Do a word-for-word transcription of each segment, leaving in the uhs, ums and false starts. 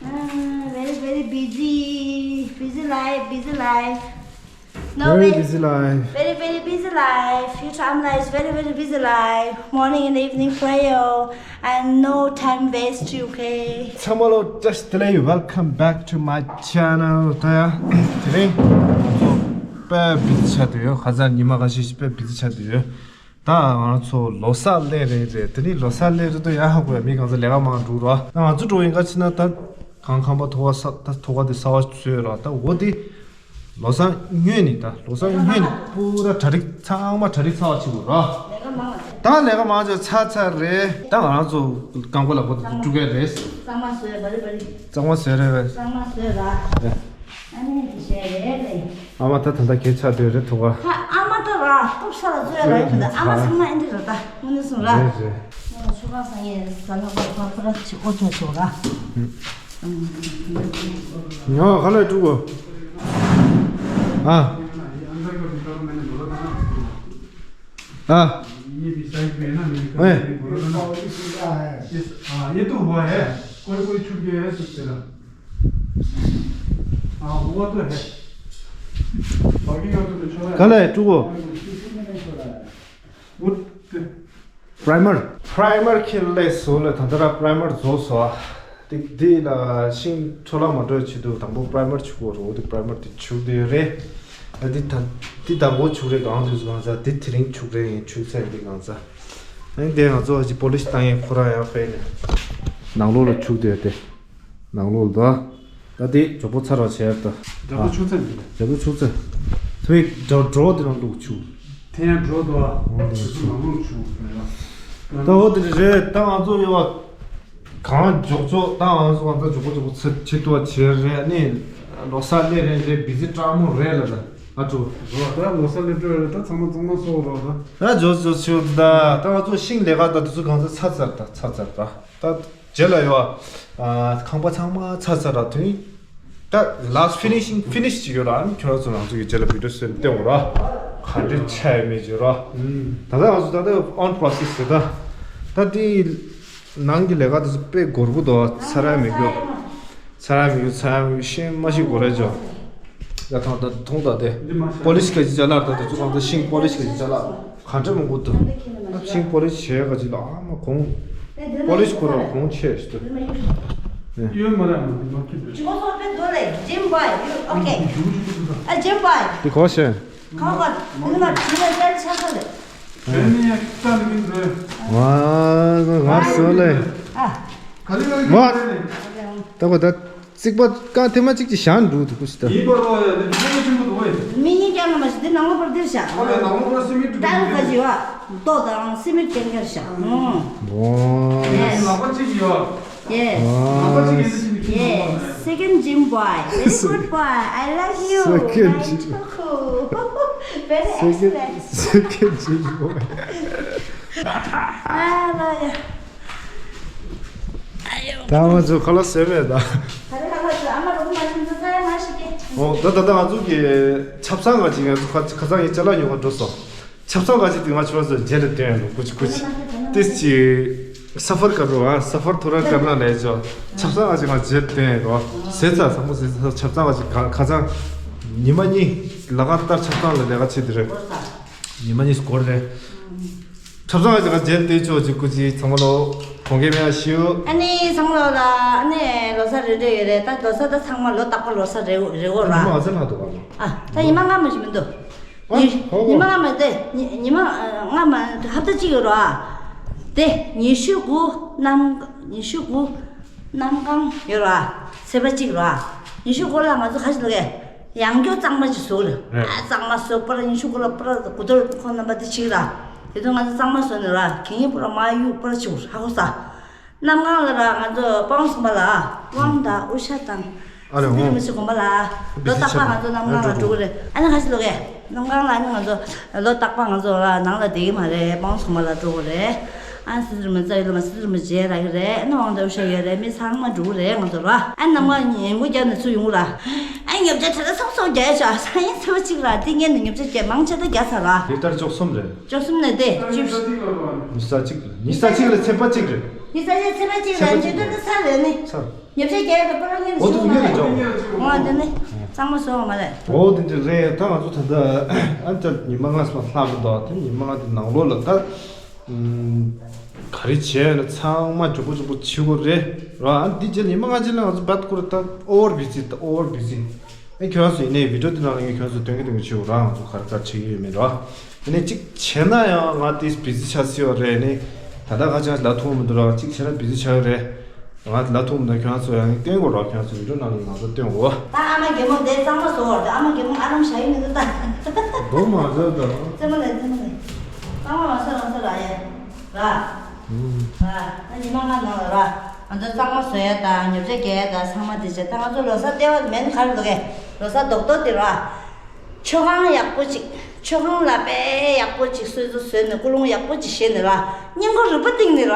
Ah, very, very busy. Busy life, busy life. No, very very, busy life. Very, very busy life. Future Amla is very, very busy life. Morning and evening prayer and no time waste, okay? ཚང་མ་ལ་བཀྲ་ཤིས་བདེ་ལེགས། Welcome back to my channel. ད་ཡ་དེ་རིང་ང་ཚོ་དཔེ་བི་ཛི་ཆགས་བསྡད་ཡོད། ཁ་སང་ཉི་མ་ཁ་ཤས་ཤིག་དཔེ་བི་ཛི་ཆགས་བསྡད་ཡོད། ད་ང་ཚོ་ལོ་གསར་སླེབས་རན་རེད། དེ་ནི་ལོ་གསར་སླེབས་རེད་དོ། ཡ་ཧ་གོ་ཡ། མི་གང་ཚོ་ལས་ཀ་མང་འགྲོ་རོགས། ད་ང་ཚོ་འགྲོ་ཡིན་ག་ཕྱིན་ན། ད་གང་ཁང་པ་ཐོག་ཁ་ས་ད་ཐོག་ཁ་དེ་གསར་པ་བཟོས་རོགས། ད་འོ་དེ་ལོ་གསར་སྔོན་ནས། ད་ལོ་གསར་སྔོན་ནས་པུ་ར་གྲ་སྒྲིག་ཚང་མ་གྲ་སྒྲིག་ཚར་བ་བྱེད་དགོས་རོགས། ད་ལས་ཀ་མང་ཆེ་ཚར་ཚར་རེད། ད་ང་ཚོ་རྐང་པ་ལག་པ་དེ་འགྲོ་གི་རེད། གཙང་མ་བཟོས་པ་རེད། གཙང་མ་བཟོས་རེད་པས། གཙང་མ་བཟོས་ར། ཨ་ནི་དེ་བྱས་རེད་པས། ཨ་མ་ད་ད་ལྟ་གས་ཆགས་བསྡད་རེད་ཐུག་ག་ཧ། ཨ་མ་ད་ར་སྟོབས་ཤ་ལ་བཟོས་ར་ཡིན་ད། ཨ་མ་ཚང་མ་ཨེ་འདྲ་ར། ད་དངོས་གནས་སོང་ར། རེད་རེད། ཨ་མ་ཆུ་ཁང་སང་ངས་ཟ་ལ་ཁོ་ཁོ་ཁོ་ར་ཆི་ཨོ་ཅོ་ཆོ་ར། ཉོ་ག་ལ་ཀྲུག་གོ་ཨ། ཨ། ཨེ། ये तो हुआ है। कोई कोई छूट गया है, सब तेरा। हाँ, हुआ तो है। बाकी का तो छोड़ा है। ག་ལ་ཀྲུག་གོ वो primer primer ཁྱེར་སླེབས་སོང་ལ། ད་ལྟ་ར་primer རྫོགས་སོང་། དེ་དེ་ལ་ཤིང་འཕྲོ་བརླག་མ་འགྲོ་བའི་ཆེད་དུ་དང་པོ་primer བྱུག་དགོས་རེད། འོ་དེ་primer དེ་བྱུག་བསྡད་ཡོད་རེད། ཨ་དེ་ད་དེ་དང་པོ་བྱུག་རེད། གང་དུས་སུ་གང་ཚ་དེ་དེ་རིང་བྱུག་རེད། ཡིན་བྱུག་ཚར་འདི་གང་ཚ། ཨ་ནི་དེ་ང་ཚོ་ཅིག་པོ་ལི་ཤི་བཏང་ཡས་ཁོ་རང་ཡང་ཕེབས་ནས་ནང་ལོགས་ལ་བྱུག་བསྡད་ཡོད་དེ། ནང་ལོགས་ལ་ད། ད་དེ་མགྱོགས་པོ་ཚར་བ་བྱས་ད། རྒྱ་པོ་ཆུ་ཚན་འདི། རྒྱ་པོ་ཆུ་ཚན། ཐོའི་འགྲོ་འགྲོ་དེ་རང་འདུག་ཆུ། དེ་ཡང་འགྲོ་དོ། འོ་དེ་ཆུ་ཆུ་མང་རུང་ཆུ་མེད་ལ། ད་འོ་དེ་རེད། ད་ང་ཚོ་ཡོད་པ། གང་མགྱོགས་མགྱོགས་ད་ང་ཚོ་ང་ཚོ་མགྱོགས་པོ་མགྱོགས་པོ་ཚེ་ཆེ་ཏོ་བྱེད་རེད། ནི་ལོ་གསར་སླེབས་རེད་རེད། བི་ཛི་སྤྲང་མོ་རེད་ལ་ད། ཨ་ཅོ། རོ་ད་ལོ་གསར་སླེབས་འགྲོ་རེད། ད་ཚང་མ་གཙང་མ་བཟོ་རོགས་ད། ད་མགྱོགས་མགྱོགས་ཆུ་ད། ད་ང་ཚོ་ཤིང་ལས་ཀ་ད་དེ་ཚོ་གང་ཚ་ཚར་ཚར་ད་ཚར་ཚར་ད། ད། རྗེས་ལ་ཡོད། ཨ། ཁང་པ་ཚང་མ་ཚར་ཚར་ར་དུས། ད་last finishing finish ཅིག་ཡོད་ར། ཨ་ནི་ཁྱོད་རང་ཚོ་རང་ཚོ་གི་རྗེས་ལ་བི་ཌིའོ་བཟོས་ནས་སྟོན་དགོས་ར། ག་འདྲ་ཆགས་ཡོད་མེད་ཅིག་ར། ད་ལྟ་ང་ཚོ་ད་ལྟ་on process རེད་ད། ད་དེ་ནང་གི་ལས་ཀ་དེ་ཚོ་དཔེ་འགོར་པོ་འདུག་ཚར་ཡ་མི་འགྱོ། ཚར་ཡ་མི་འགྱོ། ཚར་ཡ་མི་འགྱོ། ཤིང་མ་ཤིང་འགོར་ར་ཅོ། ཡ་ཐང་ད་ཐོང་ད་དེ། པོ་ལི་ཤི་ག་ཅི་ཅ་ལག་ད་དེ་ཚོ་གང་ཚ་ཤིང་པོ་ལི་ཤི་ག་ཅི་ཅ་ལག་ག་འདྲ་མང་པོ་འདུག་ཤིང་པོ་ལིཤ་བྱེད་ག་ཅིག་ལ་ཨ་མ་གོང་། པོ་ལིཤ་ཁོ་རང་གོང་ཆེ་ཞིག་འདུག་ཡོད་མ་རེད། མ་མ་ཁྱེད་རེད། Jim boy, you okay? ཨ་Jim boy། དེ་གོ་ཤེས། ཁ་བ་ནི་མ་དེ་ལ་ཅར་ཆ་ཁ་ལེ། ཨ་ནི་ཡ་ཁྱི་ལ་མིན་རེད། ཝ་ང་སོ་ལེ། ཨ། ག་ལེ་ག་ལེ་ག་ལེ། ད་གོ་ད། རྩིག་པ་རྐང་ཐེངས་མ་གཅིག་ཅིག་བཞག་འདུག་འདུག་གོ་ཤི་ད། ཡིན་པ་རོ་ཡ་དེ་ཆུང་ཆུང་པོ་འདུག་ཝེ། མི་གཉིས་ཀྱང་ལ་མ་ཤི་དེ་ནང་ལོགས་པར་འདིར་བཞག་ཨོ་ཡ་ནང་ལོགས་པར་སི་མིད་ཊ་ལ་ཁ་ཅི་བ། རྡོ་དང་སི་མིད་ཀྱང་ཀྱང་བཞག་ཨོ། ཡེ། ལག་པ་གཅིག་ཡོད། ཡེ། ལག་པ་གཅིག་ཡིན་དུ་ཅི་ནི་ཁྱི་ཡེ། མོ་ལ་ཡ། Second Jim boy, very good boy, I love you. Second Jim. Very excellent. Second Jim boy. ཨ་ལ་ཡ། ད་ང་ཚོ་ཁ་ལག་ཟས་མེད་ད། ད་རེས་ཁ་ལག་ཟས་ཨ་མ་རོགས་མ་ཤི་ཚ་ཚ་ཡ་མ་ཤི་ཀེ། ཨོ་ད་ད་ད་ང་ཚོ་གི་ཆབ་གསང་ག་ཅིག་ང་ཚོ་ཁ་ཁ་སང་ཡི་ཅ་ལག་ཉོ་ག་འགྲོ་སོང་། ཆབ་གསང་ག་ཅིག་དེ་ང་ཚོ་རྗེས་ལ་སྟོན་ཡ་ལོ་ཀུ་ཅི་ཀུ་ཅི། ཏིས་ཅི་ས་ཕར་ཀར་རོ་ཨ་ས་ཕར་ཐོ་ར་ཀར་ན་ལས་ཅོ། ཆབ་གསང་ག་ཅིག་ང་རྗེས་སྟོན་ཡ་རོ། ཟས་ཚ་ཚང་མ་ཟས་ཚ་ཆབ་གསང་ག་ཅིག་ཁ་ཁ་སང་ཉི་མ་གཉིས་ལ་ཀ་ཏར་ཆབ་གསང་ལ་ལས་ཀ་བྱེད་དེ་རེད། ཉི་མ་གཉིས་སྐོར་རེད། ཆབ་གསང་ང་ཅིག་ག་རྗེས་དེ་ཆོག་ཅིག་ཀུ་ཅི་ཚང་མ་ལོ་གོང་གེ་མེ་ཨ་ཤིའུ། ཨ་ནི་ཚང་མ་ལོ་ལ་ཨ་ནི་ལོ་གསར་རེ་རེ་ཡོད་རེད། ད་ལོ་གསར་ད་ཚང་མ་ལོ་རྟག་པ་ལོ་གསར་རེ་རེ་གོ་ར། ཉི་མ་ཨ་ཙི་ལྷག་འདུག་ག་ལོ། ཨ་ད་ཉི་མ་ལྔ་མ་ཞིག་མི་འདུག་ཨ་ཉི་ཧོ་ཉི་མ་ལྔ་མ་དེ་ཉི་ཉི་མ་ལྔ་མ་ཧབ་ཏ་གཅིག་ཡོད་ར། དེ་ཉི་ཤུ་དགུ་གནམ་ཉི་ཤུ་དགུ་གནམ་གང་ཡོད་ར། ཚེས་པ་གཅིག་ར། ཉི་ཤུ་དགུ་ལ་ང་ཚོ་ག་ཞིག་ལ་གས། ཡང་སྐྱོ་གཙང་མ་ཅིག་བཟོ་རེད། རེད། ཨ་གཙང་མ་བཟོ་པར་ཡིན་ཤུ་གུ་ལ་པར་གུ་དོར་ཁོང་རྣམ་པ་དེ་ཅིག་ར། དེ་དུས་ང་ཚོ་གཙང་མ་བཟོ་ནས་ར་གད་སྙིགས་པོ་ར་མ་གཡུག་པར་ཅིག་ཧ་གོ་ས། གནམ་གང་ལ་ར་ང་ཚོ་པང་སུམ་པ་ལ་དབང་དང་དབུ་ཞྭ་དང་། ཨ་རེ་སི་ཏི་རི་མི་ཚེ་དགོན་པ་ལ་ལོ་རྟག་པ་ང་ཚོ་གནམ་གང་ལ་འགྲོ་གི་རེད། ཨ་ནི་ཁ་ཤས་ལོ་གས་གནམ་གང་ལ་ཨ་ནི་ང་ཚོ་ལོ་རྟག་པ་ང་ཚོ་ལ་ནང་ལ་བསྡད་ཀྱི་མ་རེད། པང་སུམ་པ་ལ་འགྲོ་གི་རེད། ཨ་སི་ཏི་རི་མི་རྩ་ཡོད་ལ་མ་སི་ཏི་རི་མི་རྗེས་རག་གི་རེད། ཨ་ནི་དབང་དང་དབུ་ཞྭ་ཡོད་རེད། མི་ཚང་མ་འགྲོ་གི་རེད་ང་ཚོ་ར། ཨ་ནམ་ང་ཉན་མགོ་རྒྱབ་ནས་ཚུར་ཡོང་གི་ར། ཨ་ཉོ་ཆ་ཁྲ་ཁྲ་སོག་སོག་རྒྱག་ཡ་ཆ་ས་ཡིན་ཚེ་བ་གཅིག་ར་དེ་ངས་ནི་ཉོ་ཆ་རྒྱག་མང་ཆེ་ད་རྒྱག་ཚར་ར། དེ་ལྟར་བཅུ་གསུམ་རེད། བཅུ་གསུམ་ནས་དེ་བཅུ། ཉི་ཤུ་རྩ་གཅིག་ཉི་ཤུ་རྩ་གཅིག་ལ་ཚེས་པ་གཅིག་རེད། འདི་ས་ཆ་ཚེས་པ་གཅིག་ལ་མཇུག་སྡོམ་དུ་ཚར་རེད་ནི། ཚར། ཉེ་ཆར་རྒྱལ་དུ་པོ་རོ་ཉིན་འོ་དེ་ཞུ་ཡོད་རེད་ཅོ། འོ་དེ་ནི་གཙང་མ་བཟོ་བ་མ་རེད། འོ་དེ་འདྲ་རེད། ད་ང་ཚོ་ད་ལྟ་ཨ་ནི་ད་ཉི་མ་ལྔ་ཙམ་ལྷག་གི་འདུག་དེ་ཉི་མ་ལྔ་དེ་ནང་ལོགས་ལ་ད་ཨུམ། ག་རེ་བྱས་ན་ཚང་མ་མགྱོགས་པོ་མགྱོགས་པོ་བྱེད་དགོས་རེད་ར། ཨ་ནི་དེ་རྗེས་ཉི་མ་ལྔ་རྗེས་ལ་ང་ཚོ་བད་ཁུར་ད་ཨོ་བར་བི་ཟི་ད་ཨོ་བར་བི་ཟི། ཨེ་ཁྱོད་རང་ཚོ་ཡིན་ནའི་བི་ཌི་ཡོ་དེ་ནང་ལ་ངས་ཁྱོད་རང་ཚོ་སྟོན་གི་སྟོན་གི་བྱེད་དགོས་ར། ང་ཚོ་ག་རེ་ག་རེ་བྱེད་ཀྱི་ཡོད་མེད་ར། ཡིན་ནའི་གཅིག་བྱས་ན་ཡང་ང་དེ་བི་ཟི་ཆགས་སྲིད་པ་རེད། ནི་ད་ལྟ་ཁ་ཆག་ལ་ཐུག་མི་འདུག་ར། གཅིག་བྱས་ན་བི་ཟི་ཆགས་ཡོད་རེད། ང་ལ་ཐུག་མི་འདུག་ཁྱོད་ཚོ་ཡང་བསྟན་དགོས་རོགས། ཁྱོད་ཚོ་ཡིན་འགྲོ་ནང་ལ་ང་ཚོ་བསྟན་དགོས། ད་ཨ་མ་རྒན་མོ་འདས་གཙང་མ་བཟོ་བར་དུ་ཨ་མ་རྒན་མོ་ཨ་རམ་བཞག་ཡིན་མི་འདུག་ད། མདོ་མ་བཟོ་ད། རྩེད་མོ་ལས་རྩེད་མོ་ལས། གཙང་མ་མ་བཟོ་རང་བཟོ་ར་ཡ། ར། ཨུམ། ར། ད་ཉི་མ་ལྔ་ནང་ལ་ར། ང་ཚོ་གཙང་མ་བཟོ་ཡ་དང་ཉོ་ཆ་རྒྱག་ཡ་དང་ཚང་མ་དེ་བྱས། ད་ང་ཚོ་ལོ་གསར་ལྟེ་བ་མེད་ནི་ག་རེ་འདུག་གས། ལོ་གསར་རྡོག་རྡོག་དེ་ར། མཆོད་ཁང་ཡག་པོ་ཅིག་མཆོད་ཁང་ལ་དཔེ་ཡག་པོ་ཅིག་གསོལ་ཚོགས་བཟོས་ནས་སྐུ་རླུང་ཡག་པོ་ཅིག་བཞེས་ནས་ར། སྙིང་ཁོ་རུས་པ་གཏིང་ནས་ར།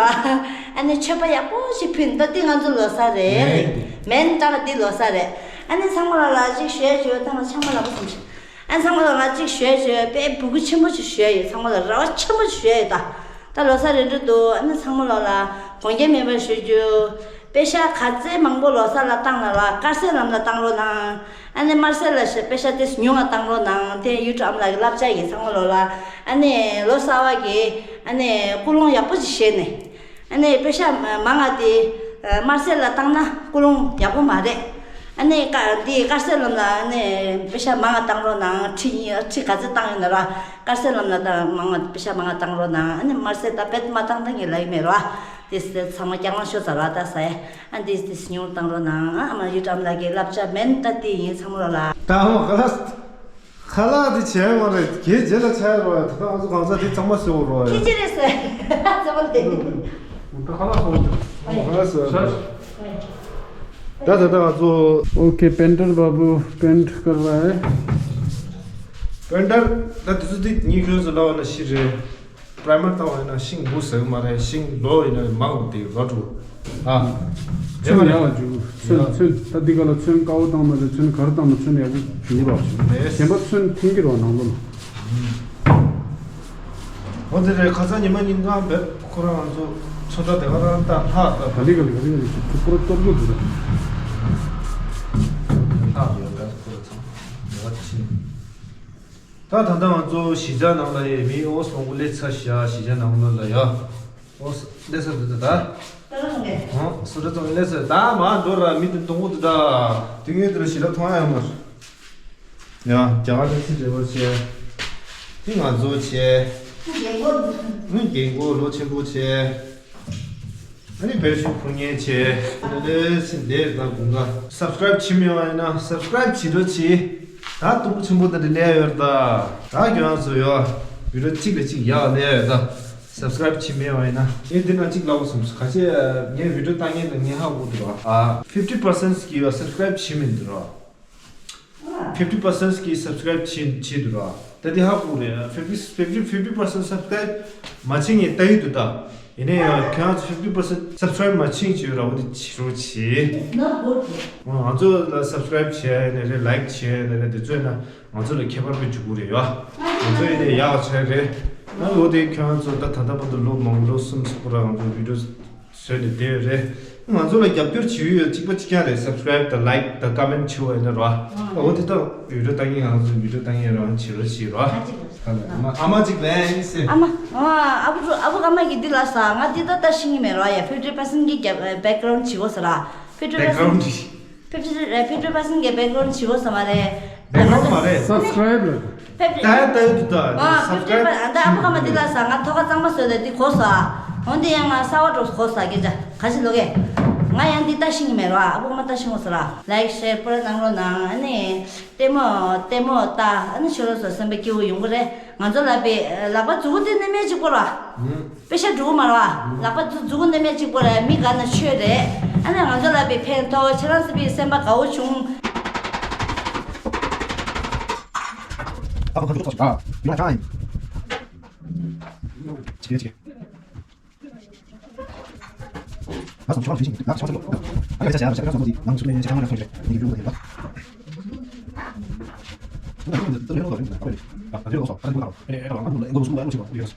ཨ་ནི་མཆོད་པ་ཡག་པོ་ཞིག་ཕུལ། ད་འདི་ང་ཚོ་ལོ་གསར་རེད། མེད་ནི་ད་ག་འདི་ལོ་གསར་རེད། ཨ་ནི་ཚང་མ་ལ་ལ་ཅིག་ཞུ་ཡ་ཞུ་ཡ་ཐང་ལ་ཆང་མ་ལ་པོ་སོང་ཞིག་ཨ་ནི་ཚང་མ་ལ་ལ་ཅིག་ཞུ་ཡ་ཞུ་ཡ་དཔེ་སྤུ་གུ་ཆེན་པོ་ཅིག་ཞུ་ཡ་ཡོད། ཚང་མ་ལ་རེ་བ་ཆེན་པོ་ཅིག་ཞུ་ཡ་ཡོད་ད། ད་ལོ་གསར་རེད་འགྲོ་འདུག་ཨ་ནི་ཚང་མ་ལོ་ལ་དགོངས་འགལ་མེད་པར་ཞུ་རྒྱུ། པེ་ཤ་ག་ཚད་མང་པོ་ལོ་གསར་ལ་བཏང་ན་ར་དཀར་ཟས་ལམ་ལ་བཏང་རོགས་གནང་། ཨ་ནི་དམར་ཟས་ལ་ཤ་པེ་ཤ་ཏིས་ཉུང་ང་བཏང་རོགས་གནང་། དེ་ཡུལ་གྲམ་ལ་གི་བསླབ་བྱ་ཡིན། ཚང་མ་ལོ་ལ་ཨ་ནི་ལོ་གསར་བ་གི་ཨ་ནི་སྐུ་རླུང་ཡག་པོ་ཅིག་བཞེས་ནས། ཨ་ནི་པེ་ཤ་མང་ང་དེ་དམར་ཟས་ལ་བཏང་ན་སྐུ་རླུང་ཡག་པོ་མ་རེད། ཨ་ནི་ཀ་འདི་དཀར་ཟས་ལམ་ལ་ཨ་ནི་པེ་ཤ་མང་ང་བཏང་རོགས་གནང་། ཁྲི་ཁྲི་ག་ཚད་བཏང་ཡོད་ན་ར་དཀར་ཟས་ལམ་ལ་ད་མང་ང་པེ་ཤ་མང་ང་བཏང་རོགས་གནང་། ཨ་ནི་དམར་ཟས་ད་བེད་མ་བཏང་ད་ངས་ལབ་ཡི་མེད་ར། དེ་ཚང་མ་སྐྱག་ལང་ཤོར་ཚར་བ་ད་ཟེར། ཨ་འདི་དེ་སྙིང་བཏང་རོགས་གནང་། ཨ་མ་ཡུལ་གྲམ་ལ་གི་བསླབ་བྱ་མེད་ད་དེ་ཡིན། ཚང་མ་ལ་ལ། ད་ཨ་མ་ཁ་ལག་ཁ་ལག་དེ་བྱས་མ་རེད། གས་རྗེས་ལ་ཆགས་རོགས་ཡ། ད་ལྟ་ང་ཚོ་གང་ཟག་དེ་གཙང་མ་བཟོ་རོགས་ཡ། ཁྱི་ཅི་རེད་ཟེར། ཚང་མ་ལ་དེ། ད་ཁ་ལག་བཟོ་ཡ། ཁ་ལག་བཟོ་ཡ། ད་ད་ད་ང་ཚོ། okay, painter बाबू पेंट करवाए। पेंटर ད་དེ་ཚོ་དེ་ཉིད་ཁྱོད་ཚོ་ལབ་པ་ན་ཤི་རེད། པྲའི་མར་བཏང་བ་ཡིན་ན་ཤིང་འབུ་ཟ་གི་མ་རེད། ཤིང་ལོ་ཡིན་ན་མང་དེ་རོ་བྲུ། ཨ། ཚོན་ཡག་པ་འཇུག་ཚོན་ཡ། ཚོན་ད་འདི་ག་ལ་ཚོན་དཀར་པོ་བཏང་མ་རེད། ཚོན་ག་རེ་བཏང་ན་ཚོན་ཡག་པོ་འཇུག་རོགས་བྱེད། རེད། གཞན་པ་ཚོན་འཐེན་གྱི་རོགས་ནང་ལོགས་ལ། འོ་དེ་རེད། ཁ་སང་ཉི་མ་ཉིན་གང་བེབ་ཁོ་རང་ང་ཚོ་ཚོན་ཁྲ་དེ་ག་རང་ད་ལྷག་ད། ག་ལི་ག་ལི་ག་ལི་ག་ལི་ཁོ་རང་གཏོར་རྒྱུ་འདུག་ད། ལྷག་ཡོད་ད་ཁོ་རང་ཚང་མ་ཡོད་ད་ཕྱིན། ད་ད་ལྟ་ང་ཚོ་གཞིས་ཆགས་ནང་ལ་ཡི་མི་ཨོ་སོང་པོ་སླེབས་ཚར་ཤག་གཞིས་ཆགས་ནང་ལོགས་ལ་ཡ། ཨོ་སླེབས་ཚར་འདུག་ད་ད། ད་རང་གི་ཨོ་སུ་ར་ཚང་སླེབས་ཚར་ད་མ་འགྲོ་ར། མི་དེ་གཏོང་གོ་འདུག་ད། དུས་ངན་དེ་ལ་ཞི་ལ་མཐོང་ཡ་ཡོད་མ་རེད། ཡ་རྒྱ་གར་ལ་ཚིག་འབྲེལ་བ་བྱས། དེ་ང་ཚོ་བྱས། རྒན་གོག་ངོས་རྒན་གོག་ལོ་ཆེན་པོ་བྱས། ཨ་ནི་བེད་ཤུགས་ཕུར་ངན་བྱས། ལེ་ལེ་སི་ལེ་ད་དགུང་ག་སབ་སི་ཀ་རེབ་བྱེད་མེད་པ་ཡིན་ན་སབ་སི་ཀ་རེབ་བྱེད་རོགས་བྱེད། ད་སྟོང་པ་ཆེན་པོ་ད་དེ་ལས་ཡོད་རེད་ད། ད་ཁྱོད་རང་ཚོ་ཡོད་བི་ཌི་ཡོ་གཅིག་ལ་གཅིག་ཡག་ལས་ཡོད་ད། སབ་སི་ཀ་རེབ་བྱེད་མེད་པ་ཡིན་ན་ངས་འདི་ན་གཅིག་ལབ་དགོས་བསམ་སོང་། ཁ་ཤས་ངས་བི་ཌི་ཡོ་བཏང་མཁན་དང་ངས་ཧ་གོ་འདུག་ར། ཨ་ཕིབ་ཊི་པར་སེན་ཊི་གི་ཡོད་སབ་སི་ཀ་རེབ་བྱེད་མེད་འདུག་ར། ཕིབ་ཊི་པར་སེན་ཊི་གི་སབ་སི་ཀ་རེབ་བྱེད་བྱེད་འདུག་ར། ད་དེ་ཧ་གོ་རེད། ཕིབ་ཊི་ཕིབ་ཊི་ཕིབ་ཊི་པར་སེན་ཊི་སབ་སི་ཀ་རེབ་མ་བྱེད་མཁན་ལྟ་ཡི་འདུག་ད། ཡིན་ནའི་ཡང་ཁྱོད་རང་ཚོ་ཕིབ་ཊི་པར་སེན་ཊི་སབ་སི་ཀ་རེབ་མ་བྱེད་ཀྱི་ཡོད་ར། འོ་དེ་བྱེད་རོགས་བྱེད། ང་ཚོ་ལ་སབ་སི་ཀ་རེབ་བྱས་ནས་རེད། ལའིཀ་བྱས་ནས་རེད། དེ་ཚོས་ན་ང་ཚོ་ལ་ཁྱད་པར་དཔེ་འཇུག་གི་རེད་ཡ། ང་ཚོ་ཡིན་ནའི་ཡག་བྱས་རེད། ང་འོ་དེ་ཁྱོད་རང་ཚོ་ད་ད་ལྟ་བར་དུ་ལོ་མང་ལོ་གསུམ་ཙམ་པོ་ར་ང་ཚོ་བི་ཌི་ཡོ་བཟོས་ནས་བསྡད་ཡོད་རེད། ང་ཚོ་ལ་རྒྱབ་སྐྱོར་བྱེད་ཡུལ་ཡོད་གཅིག་པ་གཅིག་རྐྱང་རེད། སབ་སི་ཀ་རེབ་དང་ལའིཀ་དང་ཀོ་མེན་ཊི་བྱེད་པ་ཡིན་ན་རོ། ཨ་འོ་དེ་དག་བི་ཌི་ཡོ་ལྟ་མཁན་ང་ཚོ་བི་ཌི་ཡོ་ལྟ་མཁན་རང་བྱེད་རོགས་བྱེད་རོ། ཨ་མ་གཅིག་ལན་ཟེར། ཨ་མ། ཨ་ཨ་བུ་ཨ་བུ་ཨ་མ་གིས་འདི་ལ་ས་ང་འདི་ད་ལྟ་ཤེས་ཀྱི་མེད་རོ། ཡ་ཕིབ་ཊི་པར་སེན་ཊི་གི་རྒྱབ་བེག་གྷ་རའུན་ཌི་བྱེད་དགོས་ཟེར་ར། ཕིབ་ཊི་པར་སེན་ཊི། ཕིབ་ཊི་ཕིབ་ཊི་པར་སེན་ཊི་གི་བེག་གྷ་རའུན་ཌི་བྱེད་དགོས་ཟེར་མ་རེད། བེག་གྷ་རའུན་ཌི་མ་རེད། སབ་སི་ཀ་རེབ་ལ། ཕེབས་ད་ཡ་ད་ཡོད་འདུག་ད། ཨ་སབ་སི་ཀ་རེབ་ད་ཨ་ད་ཨ་བུ་ཨ་མ་འདི་ལ་ས་ང་ཐོག་ཁ་གཙང་མ་བཟོས་ཏེ་འདི་གོ་ས། འོན་ཏེ་ཡང་ང་གསར་བ་འགྲོ་གོ་ས་སྐད་ཆ་ག་ཞིག་ལོ་གས། ང་ཡང་འདི་ལྟ་ཤེས་ཀྱི་མེད་རོ། ཨ་བུ་ཨ་མ་ལྟ་ཤེས་འོང་ས་ར། ལའིཀ་ཤེར་པོ་ར་གནང་རོགས་གནང་། ཨ་ནི་ལྟད་མོ་ལྟད་མོ་ལྟ། ཨ་ནི་ཤོ་ལོ་སོ་སེམས་པ་སྐྱིད་པོ་ཡོང་གི་རེད། ང་ཚོ་ལ་པའི་ལག་པ་མཛུབ་གུ་དེ་ནི་མེད་གཅིག་པོ་ར། ཨུམ། པེ་ཤ་འགྲོ་གི་མ་རེད་བ། ལག་པ་མཛུ་མཛུ་གུ་ནི་མེད་གཅིག་པོ་རེད། མི་དགའ་ན་ཆོས་རེད། ཨ་ནི་ང་ཚོ་ལ་པའི་ཕན་ཐོགས། ཁྱེད་རང་ཚོ་པའི་སེམས་པ་དགའ་བོ་བྱུང་། ཨ་ཁུ་ཁ་ཁུ་ཁ་ཁུ། ཨ། You like time. ཆེ་ཆེ། ང་ཚོ་ཆུང་ཆུང་ཡིན། ང་ཚོ་ཆུང་ཆུང་ཡིན། ང་ཚོ་ཆུང་ཆུང་ཡིན། ང་ཚོ་ཆུང་ཆུང་ཡིན། ང་ཚོ་ཆུང་ཆུང་ཡིན། ང་ཚོ་ཆུང་ཆུང་ཡིན།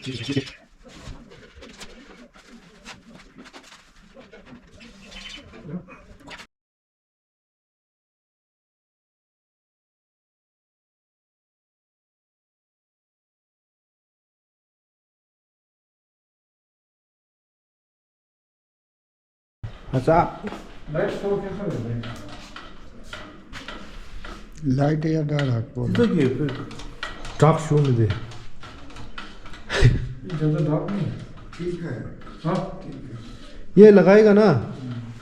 अच्छा। Light show कैसा है भाई? लाइट यार डाल रहा है। इधर ये फिर डार्क शो में दे। ये ज्यादा डार्क नहीं है। ठीक है। हाँ? ठीक है। ये लगाएगा ना,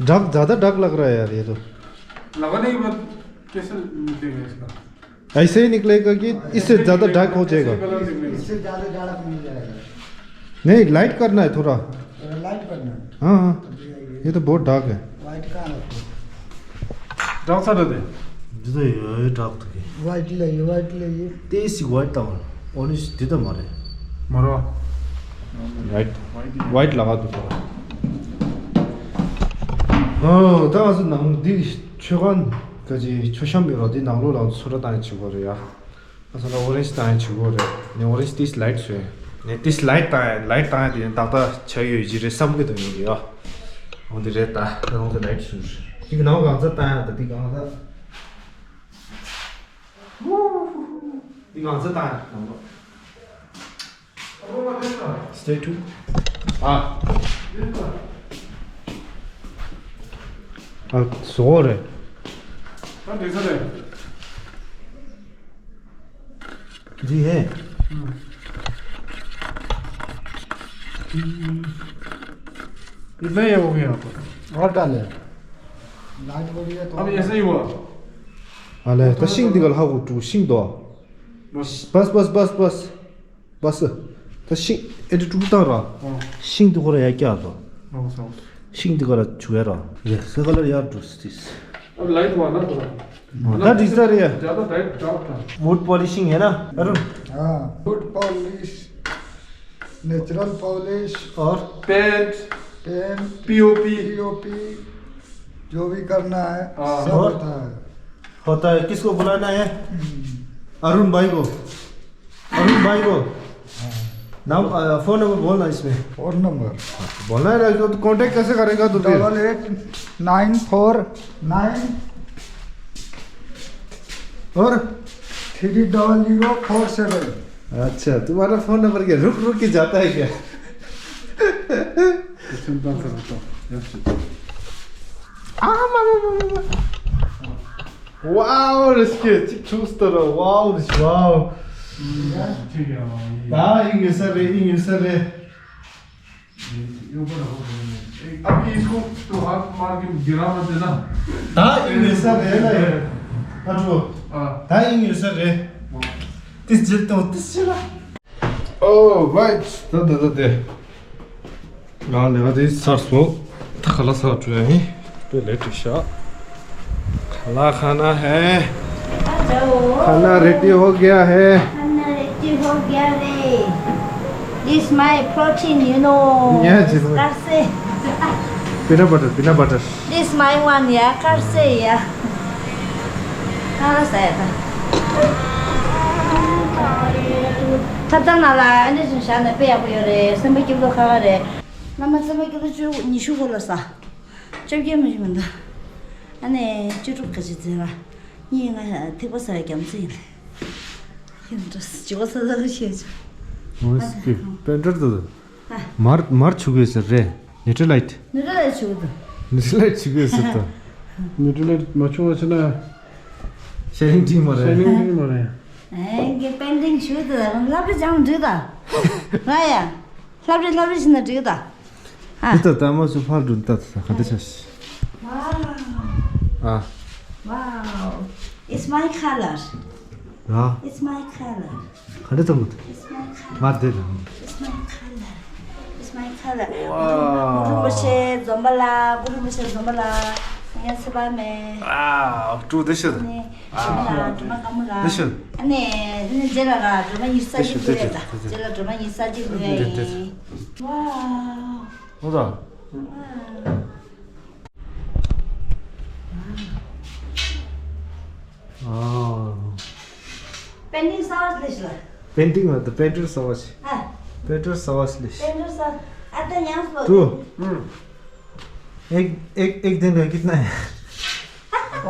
डार्क, ज्यादा डार्क लग रहा है यार ये तो। लगाने के बाद कैसे निकलेगा इसका? ऐसे ही निकलेगा कि इससे ज्यादा डार्क हो जाएगा। इससे ज्यादा डार्क मिल जाएगा। नहीं, लाइट करना है थोड़ा। थोड़ा लाइट करना है। हाँ, हाँ। ये तो बहुत डार्क है। वाइट कहाँ रखो? डार्क सा दे। जिधर ये डार्क तो के। वाइट ले, ये वाइट ले, ये। तेज सी वाइट था। ऑरेंज दे तो मारे। मारो। वाइट, वाइट लगा दो थोड़ा। हाँ, तो आज नंग दी छुगन का जी छुशम बेरो दी नंग लो लाओ सुरत आने छुगो रे यार। ཨ་ས་ན་ཨོ་རེན་ཇི་བཏང་ཡ་བྱེད་དགོས་རེད། ནས་ཨོ་རེན་ཇི་ཏིས་ལའིཊ་བཟོས། ནས་ཏིས་ལའིཊ་བཏང་ཡ་ལའིཊ་བཏང་ཡ་དེ་ནས་ཏག་ཏག་ཆགས་ཡོད་ཀྱི་རེད་བསམ་གི་འདུག་ཡོང་གི་ཡོད། འོ་འདི་རེད་ད། ཁ་རོང་ཚོ་ལའིཊ་བཟོས། འདི་གི་ནང་གང་ཚ་བཏང་ཡ་ད་འདི་གང་ཚ། འདི་གང་ཚ་བཏང་ཡ་ནང་ལོགས། Stay tuned. ཨ། ཨ་བཟོ་རེད། ད་འདི་ཚ་རེད། जी है। कितना ये हो गया आपका? और डाले। लाइट बढ़िया तो अब ऐसा ही हुआ। ཨ་ལས་ད་ཤིང་འདི་ག་ལ་ཧ་གོ་ཀྲུ་ཤིང་དོ། बस। बस बस बस बस। बस। ད་ཤིང་ཨེ་འདྲ་ཀྲུ་བཏང་ར། ཤིང་འདི་ཁོ་ར་ཡ་ཀྱ་དོ། ཤིང་འདི་ག་ལ་ཆུ་ཡ་ར། ཡ་ས་ག་ལ་ཡ་ཀྲུ་སི་ཏིས། अब लाइट हुआ ना थोड़ा। ད་འགྲིག་ས་རེད། ज्यादा लाइट डार्क था। वुड पॉलिशिंग है ना अरुण? हाँ, वुड पॉलिश, नेचुरल पॉलिश और पेंट, पेंट, पीओपी। पीओपी, जो भी करना है, हाँ। सब और? होता है। होता है। किसको बुलाना है? हम्म। अरुण भाई को। अरुण भाई को। नाम, अ, फोन नंबर बोलना इसमें। Phone number. बोलना है ना, तो कांटेक्ट कैसे करेगा तो फिर? Double eight nine four nine और three double zero four seven. अच्छा, तुम्हारा फोन नंबर क्या रुक रुक के जाता है क्या? ཨ་མ་མ་མ་མ། ཝའོ་རེ་སྐྱེ་གཅིག་ཆུང་སྟོར་ར། ཝའོ་རེ་ཝའོ། ད་ཨིན་ཡོད་ས་རེད། ཨིན་ཡོད་ས་རེད། अभी इसको तो हाथ मार के गिरा मत देना। ད་ཨིན་ཡོད་ས་རེད་ལ་ཡ། ཨ་ཁྲོ། ཨ། ད་ཨིན་ཡོད་ས་རེད། ཏིས་ཇིར་ཏོ་ཏིས་ཇིར་ལ། Alright. ད་ད་ད་དེ། ང་ལས་ཀ་དེ་ཚར་སོང་། ད་ག་ལ་ཚར་འགྲོ་ཡ་ཡིན། དཔེ་ལས་དྲི་ཤག་ཁ་ལ་ཁ་ན་ཧེ། आ जाओ। खाना रेडी हो गया है। खाना रेडी हो गया रे। This my protein, you know. Yeah, जी, जी। ཀར་སེ། Peanut butter, peanut butter. This my one, yeah, ཀར་སེ། Yeah. ཨ་ཟེ་ད། ཐབ་ཚང་ནང་ལ་ཨ་ནེ་ཚོ་བཞག་ནས་དཔེ་ཡག་པོ་ཡོད་རེད། སེམས་པ་སྐྱིད་པོ་ཁ་ཁ་རེད། བླ་མ་སེམས་པ་སྐྱིད་པོ་བཅུ་ཉི་ཤུ་གོ་ལ་ས། བཅོ་བརྒྱད་མི་ཞིག་མི་འདུག་ཨ་ནེ་བཅུ་དྲུག་ག་ཅི་ཟེར་བ། གཉིས་ལྔ་ཐིགས་པ་ཟ་རྒྱ་མཚོ་ཡིན། ཡིན་འགྲོ་ཟེར་བ་ས་ས་ལ་ཤེས་བྱུང་། ཨོ་སྐྱིད་པན་ཏྲར་དུ། མར་མར་བྱུག་ཡོད་ཟེར་རེད། ནེ་ཊྲ་ལའིཊ། ནེ་ཊྲ་ལའིཊ་བྱུག་འདུག་ནེ་ཊྲ་ལའིཊ་བྱུག་ཡོད་ཟེར་ད། ནེ་ཊྲ་ལའིཊ་མ་བྱུག་པ་བྱས་ན། ཤ་ཡིན་འགྲིག་མ་རེད། ཤ་ཡིན་འགྲིག་མ་རེད། ཨེ་གི་པན་ཏིང་བྱུག་འདུག་ལབ་རེ་ཅང་འགྲིག་ད། ང་ཡ། ལྷབ་རེ་ལྷབ་རེ་བྱས་ན་འགྲིག་ད། ཨ། འདི་ད་ལྟ་མ་སུ་ཕར་འགྲོ་ད་ད་ག་འདྲ་ཆགས་ཤི། Wow. ཨ། Wow. It's my color. ར། It's my color. ག་འདྲ་ཙམ་འདུག It's my color. ང་དེ་ར། It's my color. It's my color. Wow. གུ་རུ་རིན་པོ་ཆེ་འཛོམས་པ་ལ། གུ་རུ་རིན་པོ་ཆེ་འཛོམས་པ་ལ། ངས་ཚེ་དཔག་མེད། ཨ། ཀྲུ་དེ་ཤི། ནི། ཨ། སྒྲོལ་མ་ལ། སྒྲོལ་མ་དཀར་མོ་ལ། དེ་ཤི། ཨ་ནི། ཨ་ནི་རྗེས་ལ་ར་སྒྲོལ་མ་ཉི་ཤུ་རྩ་གཅིག་དེ་དེ་ལ་རྗེས་ལ་སྒྲོལ་མ་ཉི་ཤུ་རྩ་གཅིག་དེ་དེ་དེ། ཝའོ། ཨོ་ད། ཨ། པན་ཏིང་གསར་པ་ཞིག་ལ། པན་ཏིང་ལ་ད་པན་ཏིང་གསར་པ་ཞིག་ཨ། पेट्रोल सवासले। पेट्रोल सा-, आता यहाँ से तू। हम्म। एक, एक, एक दिन का कितना है?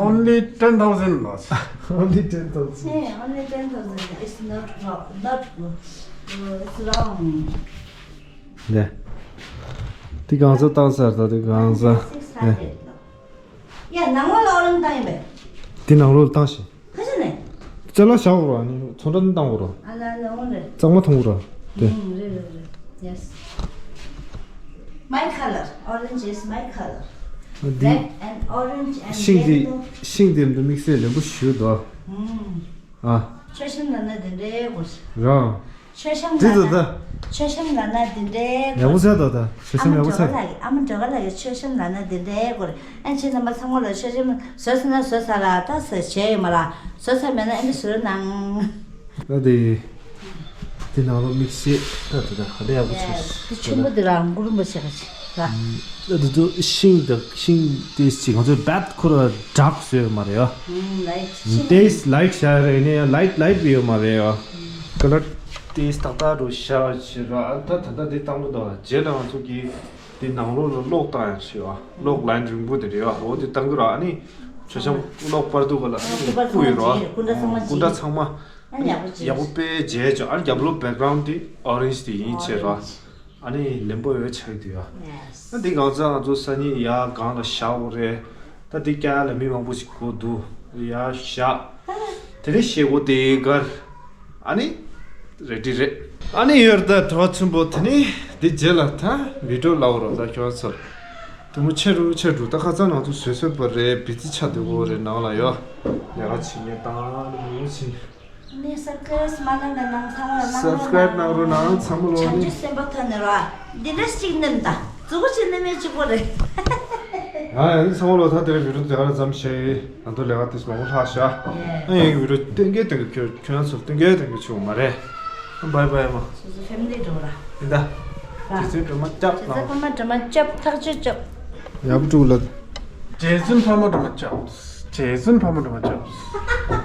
Only ten thousand बस। Only ten thousand. नहीं, only ten thousand. It's not wrong. Not, uh, it's wrong. ले। ती गांजा तांग सर ता ती गांजा। Six hundred. ཡ། ནང་ལོགས་ལ་ཨོ་རེན་ཇི་བཏང་ཡིན་པས། དེ་ནང་ལོགས་ལ་བཏང་ཞིག་ཁ་ཤས་ནས། ཅ་ལག་བཞག་འོ་ར། ནི་ཚོང་འདྲ་ནི་བཏང་འོ་ར། ཨ་ལ་ལ་འོ་རེད། གཙང་མ་འཐུང་འོ་ར། དེ། ཨུམ། རེད་རེད་རེད། Yes. My color. Orange is my color. འདི། Red and orange and ཤིང་འདི། Yellow. ཤིང་འདི་མདོ་དམིགས་བསལ་ལེན་པོ་ཞུ་དོ། ཨུམ། ཨ། མཆོད་བཤམས་ལ་ན་དེ་འདྲའི་དགོས། རང་། མཆོད་བཤམས་དེ་ལ་ད་ན། ད། མཆོད་བཤམས་ལ་ན་དེ་འདྲའི་ཡག་པོ་བྱས་ད་ད། མཆོད་བཤམས་ཡག་པོ་བྱས། ཨ་མ་སྒྲོལ་དཀར་ལགས་ཀྱི། ཨ་མ་སྒྲོལ་དཀར་ལགས་ཀྱི་མཆོད་བཤམས་ལ་ན་དེ་འདྲའི་དགོས་རེད། ཨ་ཁྱེད་རྣམ་པ་ཚང་མ་ལ་མཆོད་བཤམས་བཟོས་ཟེར་ན་བཟོས་ཚར་ར། ད་ཟེར་བྱས་ཡོད་མ་ར། བཟོས་ཚར་མེད་ན་ཨ་ནི་བཟོས་གནང་། ད་དེ། དེ་ནང་ལོགས་དམིགས་བསལ་ད་དེ་ད་ག་འདྲ་ཡག་པོ་བྱས། དེ་ཆུང་མོ་དེ་ར་མགོ་རུམ་པ་བྱས་པ་ཅིག་ར། ད་དེ་ཚོ་ཤིང་དང་ཤིང་དེ་ཅིག་ང་ཚོས་བད་ཁོ་ར་དྲག་བཟོས་ཡོད་མ་རེད་ཡ། ཨུམ། ལའིཊ་ཤིང་། དེ་ལའིཊ་བྱ་རེད་ནས་ལའིཊ་ལའིཊ་བི་ཡོད་མ་རེད་ཡ། ཀ་ལར་དེ་ཏག་ཏག་རུ་བྱ་བྱེད་ར། ད་ད་ལྟ་དེ་བཏང་གི་འདུག་རྗེས་ལ་ང་ཚོ་གིས་དེ་ནང་ལོགས་ལ་གློག་བཏང་ཡང་བྱེད་བ། གློག་ལའིན་རིང་པོ་དེ་རེད་བ། འོ་དེ་བཏང་གི་ར། ཨ་ནི་མཆོད་བཤམས་གློག་པར་འདུག་ག་ལ་ཨ་ནི་སྐུ་ཡོད་ར། སྐུ་འདྲ་ཚང་མ་ཡག་པོ་དཔེ་མཇལ་ཆོག་ཨ་ནི་རྒྱབ་ལོགས་བེག་གྷ་རའུན་ཌི་དེ་ཨོ་རེན་ཇི་དེ་ཡིན་བྱེད་ར། ཨ་ནི་ལེན་པོ་ཡོད་ཆགས་ཀྱི་འདུག་ཡ། ད་འདི་གང་ཚ་ང་ཚོ་སང་ཉིན་ཡ་གང་ལ་བཞག་འོ་རེད། ད་འདི་སྐྱ་ཡ་ལ་མི་མང་པོ་ཞིག་གོ་འདུག་ཡ་བཞག་དེ་ནས་ཤེལ་སྒོ་དེ་གར། ཨ་ནི་རེ་ཌི་རེད། ཨ་ནི་ཡོད་ད་གྲོགས་ཆུན་པོ། དེ་ནས་འདི་རྗེས་ལ་ད་བི་ཌིའོ་ལབ་རོགས་ད་ཁྱོད་ཚོར། དུ་མོ་ཆེ་རུ་ཆེ་རུ་ད་ཁ་སང་ང་ཚོ་བཟོས་བཟོས་པ་རེད། བི་ཛི་ཆགས་འདུག་གོ་རེད། ནང་ལ་ཡོད་ལས་ཀ་བྱེད་མཁན་དང་ཨ་ནི་མི་ཡོང་ཕྱིན། ནི་སབ་སི་ཀ་རའིབ་མ་གནང་ན་ནང་ཚང་མ་ལ་གནང་། སབ་སི་ཀ་རའིབ་གནང་རོགས་གནང་ཚང་མ་ལོ། བྱང་ཆུབ་སེམས་དཔའ་ཐོན་ནས་ར། འདི་འདྲ་ཞིག་ནེམ་ད། མཛུ་གུ་ཞིག་ནེམ་ཡས་གཅིག་པོ་རེད། ཡང་ཡང་ཚང་མ་ལོ། ད་དེ་རིང་བི་ཌིའོ་དེ་ག་ལ་མཚམས་བཞག་ང་ཚོ་ལས་ཀ་དེ་མང་པོ་ལྷག་བཞག་ཨ་ཡང་བི་ཌིའོ་སྟོན་གི་སྟོན་གི། ཁྱོད་ཁྱོད་རང་ཚོར་སྟོན་གི་སྟོན་གི་བྱུང་མ་རེད། བའི་བའི་མ། སོ་སོ་ཕེ་མི་ལི་འགྲོ་ར། ཡིན་ད། ར། རྗེ་བཙུན་སྒྲོལ་མ་སྐྱབས་རྗེ་བཙུན་སྒྲོལ་མ་སྐྱབས། ཐག་གཅོད་སྐྱབས། ཡག་པོ་འདུག་ལ། རྗེ་བཙུན་འཕགས་མ་སྒྲོལ་མ་སྐྱབས། རྗེ་བཙུན་འཕགས་མ་སྒྲོལ་མ་སྐྱབས།